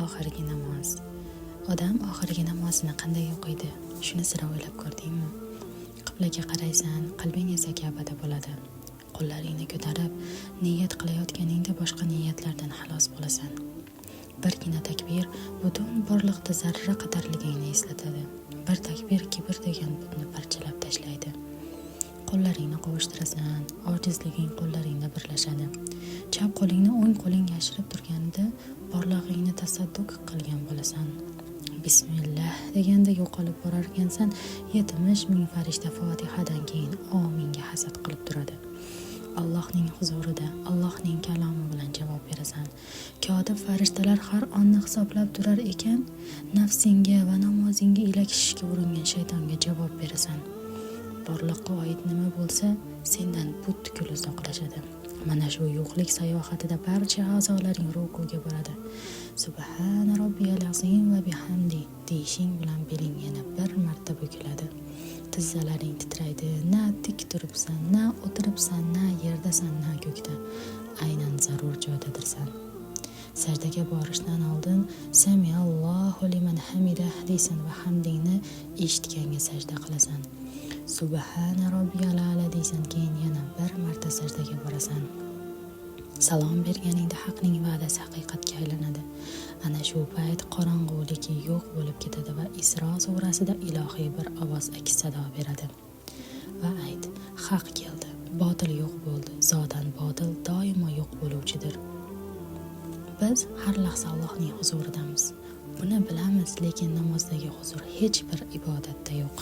Oxirgi namoz. Odam oxirgi namozini qanday o'qiydi? Shuni sira o'ylab ko'rdingmi? Qiblaga qaraysan, qalbing esa Ka'bada bo'ladi. Qo'llaringni ko'tarib, niyat qilayotganingda boshqa niyatlardan xalos bo'lasan. Birgina takbir butun borliqda zarra qadarligingni eslatadi. Bir takbir kibr degan butni parchalab tashlaydi. Qo'llaringni qovushtirasan, ojizliging qo'llaringda birlashadi. Chap qo'lingni o'ng qo'ling yashirib turganida borlig'ingni tasadduq qilgan bo'lasan. Bismillah deganda yo'qolib borarkansan, 70 000 farishta Fotihadan keyin ominga hasad qilib turadi. Allohning huzurida Allohning kalomi bilan javob berasan. Kotib farishtalar har onni hisoblab turar ekan, nafsingga va namozingga ilakishishga uringan shaytonga javob berasan. Borliqqa oid nima bo'lsa, sendan butkul uzoqlashadi. Mana shu yo'qlik sayohatida barcha a'zolaring rukuga boradi. Subhana robbiyal azim va bihamdi deyishing bilan beling yana bir marta bukiladi. Tizzalaring titraydi, na tik turibsan, na o'tiribsan, na yerdasan, na ko'kda. Aynan zarur joydadirsan. Sajdaga borishdan oldin Samiallohu liman hamidah deysan va hamdingni eshitganga sajda qilasan. Subhana robbiyal a'la deysan, keyin yana bir marta sajdaga borasan. Salom berganingda Haqning va'dasi haqiqatga aylanadi. Ana shu payt qorong'ulik yo'q bo'lib ketadi va Isro surasida ilohiy bir ovoz aks sado beradi. Va ayt: Haq keldi, botil yo'q bo'ldi, zotan botil doimo yo'q bo'luvchidir. Biz har lahza Allohning huzuridamiz. Buni bilamiz, lekin namozdagi huzur hech bir ibodatda yo'q.